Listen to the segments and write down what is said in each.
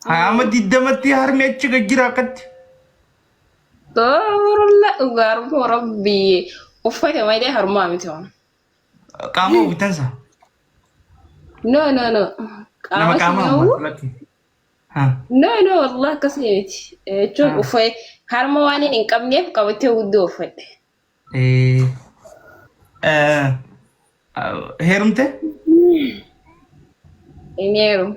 Haa amma 20tti harmi achi gad jira akkatti. Toorla dhugaaruma rabbi uffata malee harmaa miti waan. Qaama uwwitansa. No, no, no. Nama Qaama qaama sinuu. uwwatu lakki. Haa. No, no, wallah akkasii miti. Jechuun uffata harma waan hin qabneef qabattee guddoo uffadhe. Eh, eh, Heerumte? Hin heerumu.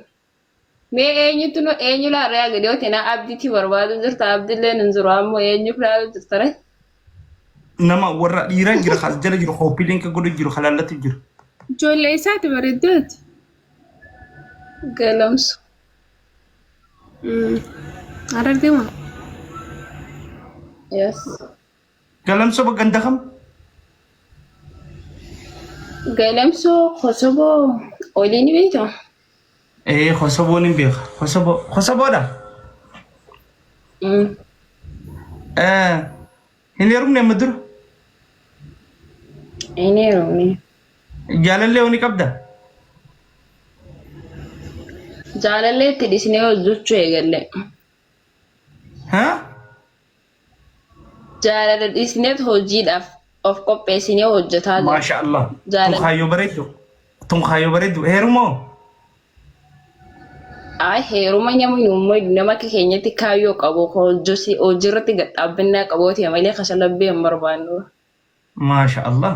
Mee eenyutu nu eenyu laarraa gadi yoo ta'e abdiitti barbaadu jirta, abdiillee hin jiru, ammoo eenyuuf laaluu jirta ree? Nama warra dhiiraa jira, kas jala jiru, kooppiileen ka godhu jiru, halaallatu jiru. Ijoollee isaati bareeddeeti. Galamsu. Harargee moo? Yes. Galamsoo ganda kam? Galamsoo Kosoboo olii ni beektaa? Ee, Kosoboon hin beeka. Kosoboo Kosoboodha. Eh, hin heerumne amma dura. Hin heerumne. Jaalallee hoo ni qabda? Jaalallee itti dhisnee hojjechuu eegalle. Haa? Jaalala dhiisneet hojiidhaaf of qopheessinee hojjetaa jirra. Maasha Allah. Tun Jaalala. kaayyoo bareeddu. Tun kaayyoo bareeddu. Heerumoo? Ay, heeruma namni uummayu nama akka keenyatti kaayyoo qabu hojii hojiirratti gad dhaabbannaa qabu ta'e malee kasalabbee hin barbaannu. Maasha Allah.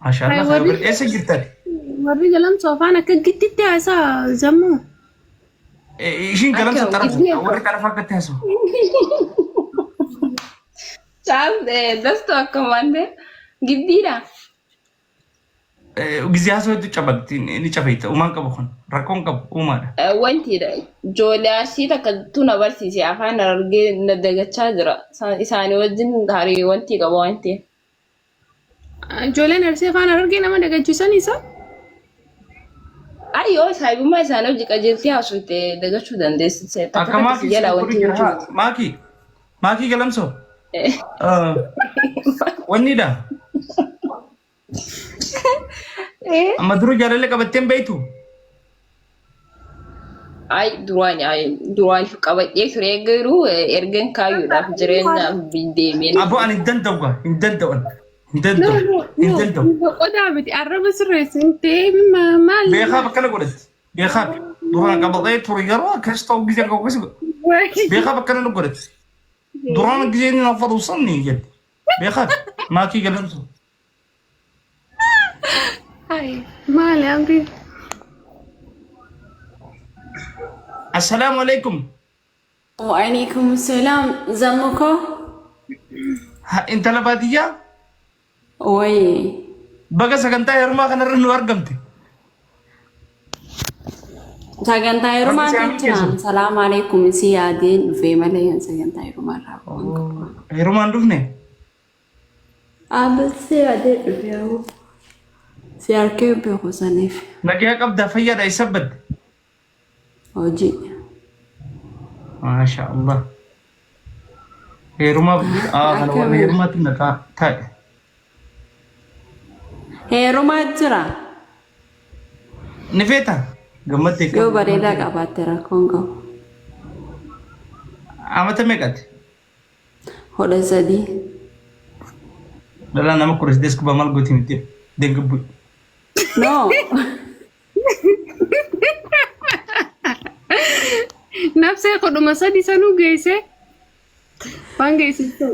Maasha Allah. Ay, Kaayyoo warri bareeddu. Eessa jirtan? Warri galamsoo afaan akka gidditti haasaa zammuu. Ishiin galamsa Akka xarafa. giddii akka Warri xarafa akkatti haasa'u. Caal dastu akka waan ta'e giddiidha. Gizee haasa'u hedduu cabaqti ni cafeetta. Uumaan qabu kun rakkoon qabu uumaadha. Wantiidha. Ijoollee Arsii takka tu na barsiise, afaan Harargee na dagachaa jira. Isaanii wajjin harii wantii qaba waan ta'eef. Ijoolleen Arsii afaan Harargee nama dagachiisan isa. Ay, yoo saahibummaa isaanii hojii qajeeltee haasofte dagachuu dandeessi. Takka Akka takka si maakii jalaa si wanti jira gochuu haa. Maakii. Maakii galamsoo. Wanniidha. Amma dura jaalallee qabattee hin beektu? Ay, duraan, ay, duraan qabadhee ture, garuu ergan kaayyuudhaaf jireenyaaf deemeen. Aboo, ani hin danda'u gaa, hin danda'u ani. Hin No, danda'u. no, Hin no. danda'u. Qodaa miti, arraba sirreessin ta'ee maal? Beekaaf akkana godhatti. Beekaaf duraan qabatee ture, yeroo akkas ta'u gisee akka akkas godhu. Beekaaf akkana nu godhatti. Duraan gisee inni naaf fadhu sanni jedhe. Beekaaf maakii galamsu. Ay, maali amri? Assalaamu alaikum. Waalaikum salaam. Zammuko. Ha, intala baadiyyaa. Wayi. Baga sagantaa heerumaa kanarra nu argamte. Sagantaa Rabbi heerumaa si haa jechaan milkeessu. salaam alaikum si yaadeen dhufee malee sagantaa heerumaa irraa bu'aan qabu. Heerumaan dhufne. Abba, si yaadee dhufe haa. Si harkee beeku saniif. Nagaa qabdaa, fayyaadha, isa badde. Hojii. Maasha Allah. Heerumaa kana warra Akkami? heerumaatti naqaa taa'e. Heerumaa jira. Ni feeta? Gammaddee Yoo bareedaa qabaatte rakkoon qabu. Amata meeqati? 13. Dhalaa nama 18 kubbaa maal gooti miti dengabbu. No. Nafsee 13 sanuu geesse. Waan geessistu.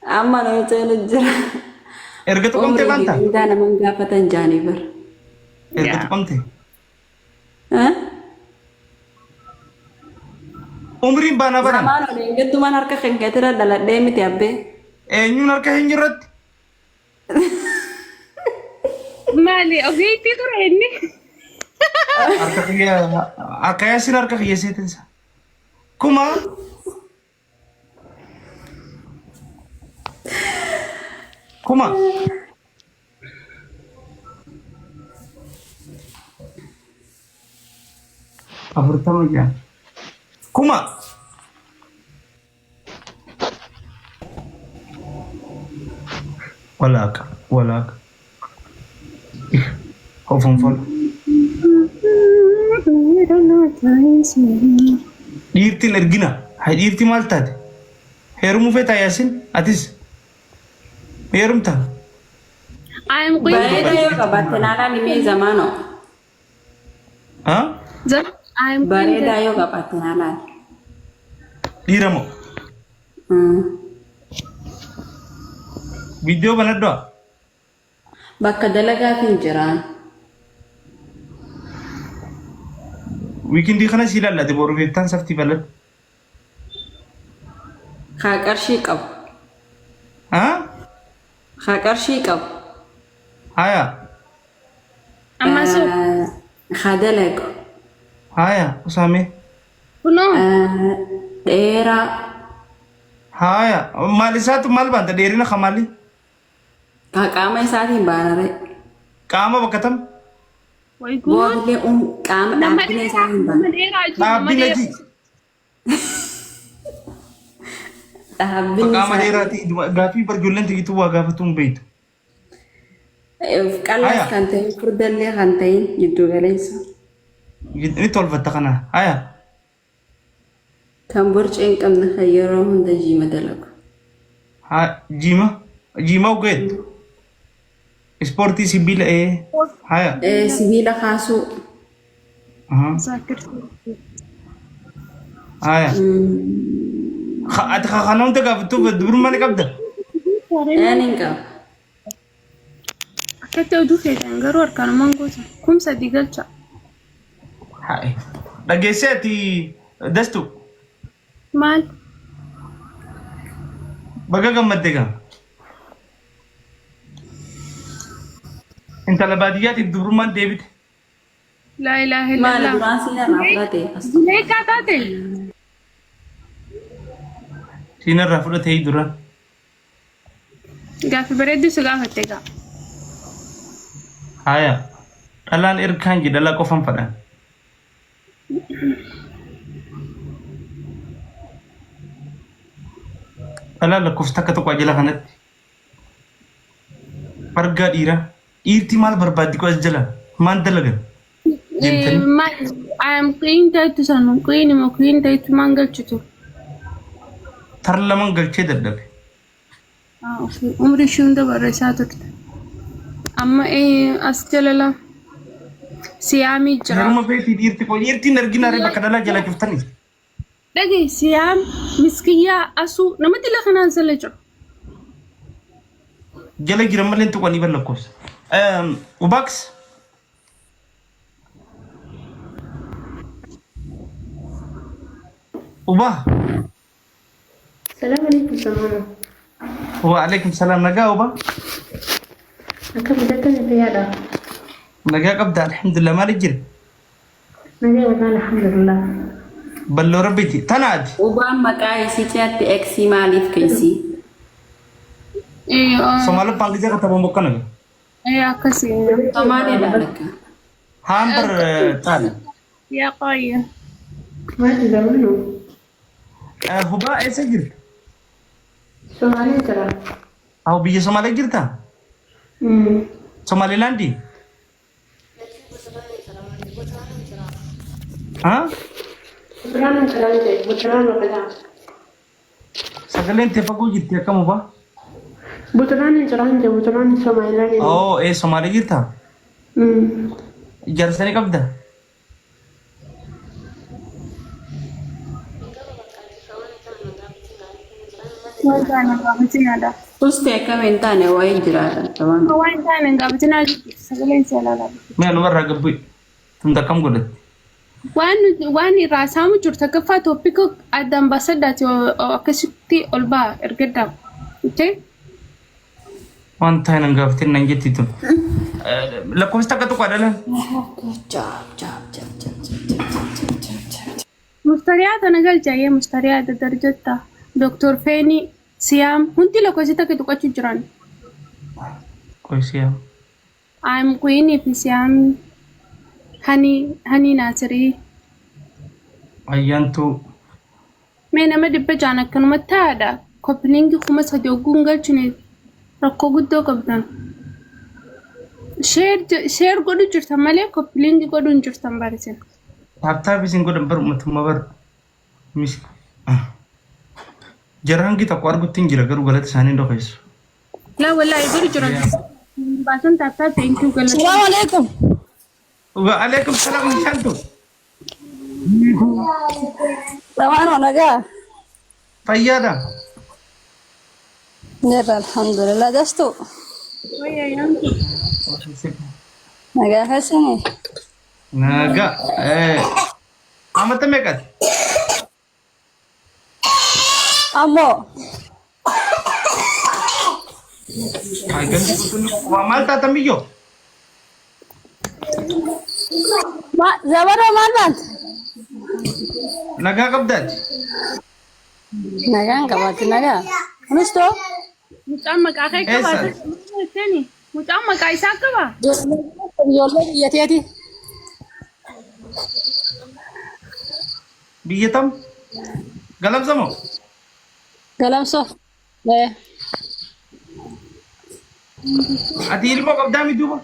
Amma nama seenu jira. Erga tuqamtee Umrii maal fi ta'a? mindaa naman gaafatan jaanii bara. Erga Yaa. tuqamte. Eh? Umriin baanaa baran. Zamaan oliin giddumaan harka kenkeetira dhaladhee miti abbee. Eenyuun harka eenyu irratti? Maali ogeettii ture inni? Harka kiyya akka yaasin harka kiyya seetinsa. Kuma kuma 46 kuma walaaqa walaaqa ofonfola. Dhiirtiin ergina. Hay dhiirti maal taate? Heerumuu feetaa Yaasin? Atis? Heerumta? I am queen. Bareedaa yoo qabaatte naa laali mee zamaanoo. Ha? I am queen. Bareedaa yoo qabaatte naa laali. Dhiira moo? Viidiyoo banadhu. Bakka dalagaatiin jiraan. Weekendii kana si ilaallate boru beektaan saftii bal'adhu. Haa qarshii qabu. Ha? Haa qarshii qabu. Haya. Amma so Haa dalagu. Haya. Usaamee. kunoo Dheeraa. Haya. Maal isaatu maal baanta dheerina ka maali? Haa qaama isaatiin baanaree. Qaama bakka tam? Way guud. Boodillee qaama Nama dhaabbilee isaatiin nama baana. dheeraa jiru nama Dhaabbina dheeraa. ji. Dhaabbinni Qaama isaa. dheeraati. Gaaffii barjoolleen tigituu waa gaafatu hin beektu. Qal'aas Haya. kan ta'in furdallee kan ta'in giddu galeessa. Ni tolfatta kana. Haya. Kan borcee hin qabne kan yeroo hunda jiima dalagu. Ha jiima. Jiima ogeet. Ispoortii sibiila ee. Haya. Sibiila kaasuu. Aha. Zaakir. Haya. Ati kana hunda gaafattuuf dubrummaa ni qabda. Een hin qabu. Akkatti oduu feetan garuu harkaanumaan goota. 3000 galcha. Hai. Dhageessee ati dastu Maal? Baga gammadde gaa. Intala baadiyyaatiif dubrummaan deebite. Laa ilaaha Maali illallah. duraan siin irraa fudhate as. Zuleekaa taate? Siin irraa fudhatee duraan. Gaaffii bareedduu si gaafatte gaa. Haya. Dhalaan erkaan ji dhalaa qofan fadhan. Dhalaan lakkoofsa takka tokko jala kanatti. Argaa dhiiraa. Dhiirti maal barbaaddi qo'as jala? Maal dalagan? Jettanii. Maal? I am queen taatu san queen moo queen taatu maan galchitu? Tar laman galchee dadhabe. Ah, okay. Umrii ishee hunda barreessaa turte. Amma as jala la siyaamii jira. Heeruma feetii dhiirti qoy dhiirtiin argina ree bakka dhalaa jala cuftanii. Dhagahi siyaam miskiyyaa asuu namatti la kanaan sala jiru. Jala jiran malee hin tuqanii bar lakkoofsa. Ubaaks. Ubaa. Salaam alaikum Samana. Wa alaikum salaam nagaa ubaa. Akkam jirtan fayyaadha? Nagaa qabda alhamdulillah maal jira? Nagaa wallahi alhamdulillah. Balloo rabbiiti tanaati. Ubaan maqaa isii cinatti X maaliif keessi? Somaaliffaan gisee katabamu akkana. Akkasii. Somaaliidha lakka. Haan bar xaala. Yaa qaayya. Maali zamanu? Hubaa eessa jirta? Somaalee jira. Aho biyya Somaalee jirta? Somaalilaandii? Ha? Buturaan jira jedhe buturaan roqataa. Sagaleen tee fagoo jirti akkam hubaa? Buturaan jira jedhe buturaan Somaalilaandii. Oo ee Somaalee jirta? Jaarsa ni qabda? Waan taane hin gaafatinaadha. Uste akkam hin taane wayii jiraadha. Taban. Waan hin taane hin gaafatinaa jechuudha. Sagaleen si alaalaa. Mee numarraa gabbu tun akkam godhatti? Waan waan irraa saamu jiru takkaffaa tooppika addaan baasadhaati akkasitti ol ba'a ergaddaa. Okay? Waan taane hin gaafatin nan jetti tun. Lakkoofsa takka tuqaa dhalaan. Jaab jaab jaab jaab jaab jaab jaab jaab jaab. Mustariyaa tana galcha mustariyaa daddarjatta. Doktor Feeni Siyaam hundi lakkoofsa takka tuqachuu jiran. Qoysiyaa. I'm Queen fi Siyaam Hani Hani Naasirii. Ayyaantuu. Mee nama 600 akkanumatti taa'aadha. Copy link 3000 hogguu hin galchine rakkoo guddoo qabdan. Share godhu jirtan malee copy link godhuu hin jirtan barisin. Tap tap isin godhan bar uummatummaa bar. Mis. Jara hangi tokko argutti hin jira garuu galata isaanii hin dhokeessu. Laa wallaahi jiru jira. Baasan taattaa thank you galata. Salaamu alaikum. Wa alaikum salaam shantu. Lamaanoo nagaa. Fayyaadha. Jirra alhamdulillah. Dastu. Wayya yaantu. Nagaa keessanii. Nagaa. Amata meeqati? Ammoo Ganti guutuun waa maal taatan biyyoo? Zabanoo maal baante? Nagaa qabdaati. Nagaan qabaatti nagaa. Kunis too Mucaan maqaa kee qabaa? Eessa? Mucaan maqaa isaa qabaa? Ijoollee biyya teeti. Biyya tam? Galamsa moo? Galamsoo. Eh. Ati ilmoo qabdaa mi duuba?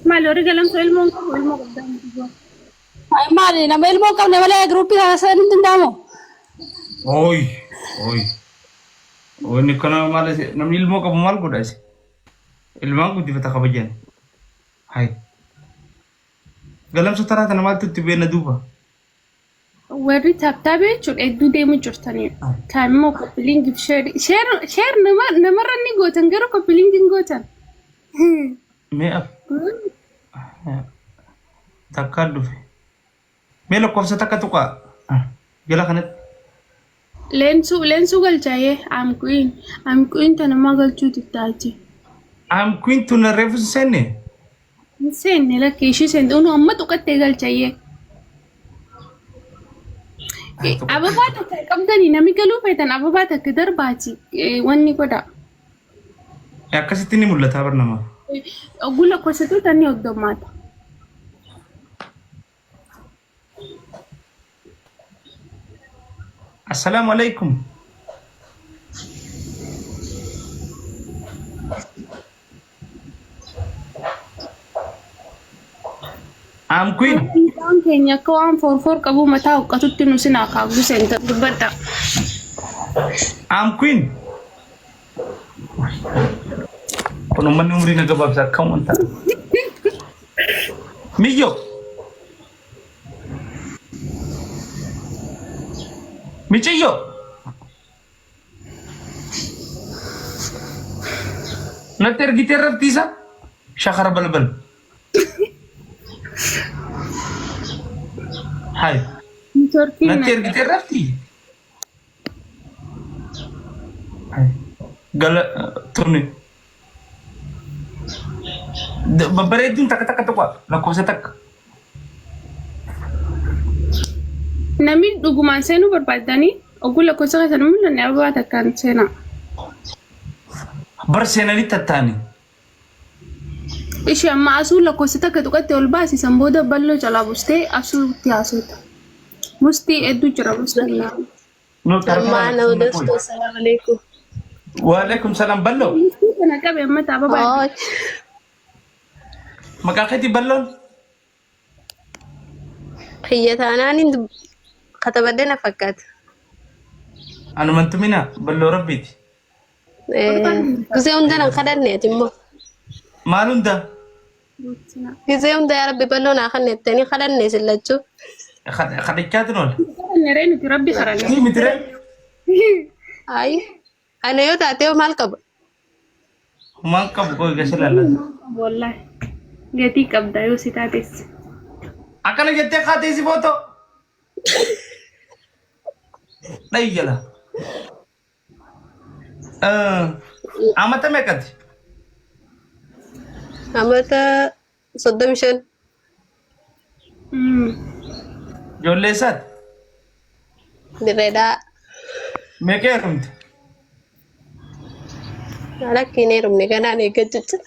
Maali warri galamsoo ilmoon qabu ilmoo qabdaa miti duuba. Ay maali nama ilmoo hin qabne malee giruuppii kana seenuu hin danda'amu. Ooyi ooyi. Wanni kana maal namni ilmoo qabu maal godha isi? Ilmaan guddifata kabajaan. Hai. Galamsa taraa tana maaltu itti beena duuba? Warri taaptaabee jechuudha hedduu deemu jirtanii. Kaan immoo copy link share share nama namarra ni gootan garuu copy link hin gootan. Mee af takkaan dhufe. Mee lakkoofsa takka tuqaa. Jala kanatti. Leensuu leensuu galchaayee I'm queen I'm queen tanamaa galchuuti taati. I'm queen tun reefu hin seenne. Hin seenne lakkee ishii seente unu amma tuqattee galchaayee. Ababaa takka qabdanii namni galuu feetan ababaa takka darbaati wanni godha. Akkasitti ni mul'ata bar namaaf. Oguu lakkoofsatuu tanni hoddommaata. Assalaamu alaikum. I'm queen. Mucaan keenya akka waan foorfoor qabu mataa huqqatutti nu sinaa kaaguu seenta dubbadha. I'm queen. Kun uummanni umrii na gabaabsa akkam wanta. Miyyoo. Miciyyoo. Natti ergitee raftiisa shakara balbal. Hai. Networkiin Natti ergitee rafti. Hai. Gala tuni. Babbareedduun takka takka tuqa lakkoofsa takka. Namni dhugumaan seenuu barbaadanii oguu lakkoofsa keessan mul'anne ababaa takkaan seenaa. Bar seenanii tattaani. Ishee amma asuu lakkoofsa takka tuqatte ol baasisan booda balloo jalaa buustee asuutti haasofta. Mustii hedduu jira mustii. No, Ammaan odeessuu assalamu alaikum. Waalaikum salaam balloo. Mustii kana qabe amma ababaa. Oi. Maqaa keetii balloon? Xiyya taanaan hin katabadde na fakkaata. Anumantu mina balloo rabbiiti. Gisee hunda nan kadhanneeti immoo. Maal hunda? Gisee hunda yaa rabbi balloo naa kadhanneettanii kadhanne isin lachuu. Kadhachaatiin oola. Kadhanne nuti rabbi kadhanne. Ni miti ree? Ayi. Ana yoo taate hoo maal qaba? Maal qabu koo gasa laallata. Wallahi gatii qabda yoo si taates. Akkana jettee kaatee si footoo. Dhayi jala. Amata meeqati? Amata 35. Ijoollee isaati? Dirreedhaa. Meeqa heerumte? Lakkiin heerumne kanaan eeggachuu jira.